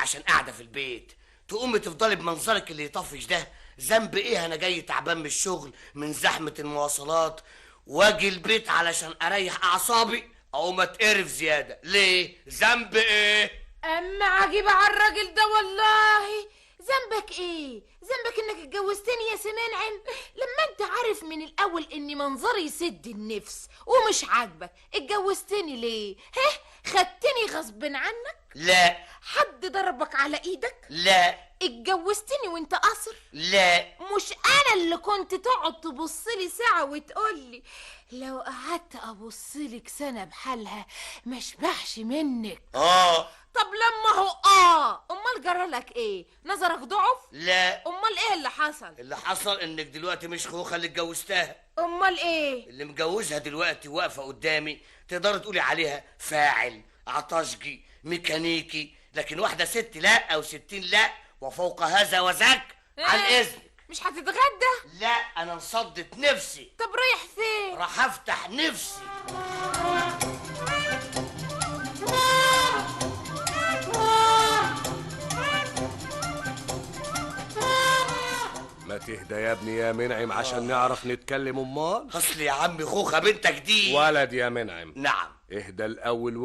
عشان قاعدة في البيت تقومي تفضلي بمنظرك اللي يطفش ده؟ ذنب ايه؟ انا جاي تعبان من الشغل، من زحمة المواصلات، واجي البيت علشان اريح اعصابي اقوم اتقرف زيادة. ليه؟ ذنب ايه؟ اما عجيبة على الراجل ده والله. ذنبك ايه؟ ذنبك انك اتجوزتني يا سي منعم لما انت عارف من الاول ان منظري يسد النفس ومش عاجبك. اتجوزتني ليه؟ ها؟ خدتني غصب عنك؟ لا. حد ضربك على ايدك؟ لا. اتجوزتني وانت قصر؟ لا. مش انا اللي كنت تقعد تبصلي ساعة وتقولي لو قعدت ابصلك سنة بحالها ما اشبعش منك؟ طب لما هو امال جرالك ايه؟ نظرك ضعف؟ لا. امال ايه اللي حصل؟ اللي حصل انك دلوقتي مش خوخه اللي اتجوزتها. امال ايه؟ اللي مجوزها دلوقتي واقفة قدامي تقدر تقولي عليها فاعل، عطشجي، ميكانيكي، لكن واحدة ست لا او ستين لا، وفوق هذا وذاك. عن اذنك. مش هتتغدى؟ لا، انا انصدت نفسي. طب رايح فين؟ راح افتح نفسي. ما تهدى يا ابني يا منعم عشان نعرف نتكلم. امال اصل يا عمي خوخه بنتك دي ولد يا منعم. نعم. اهدى الاول.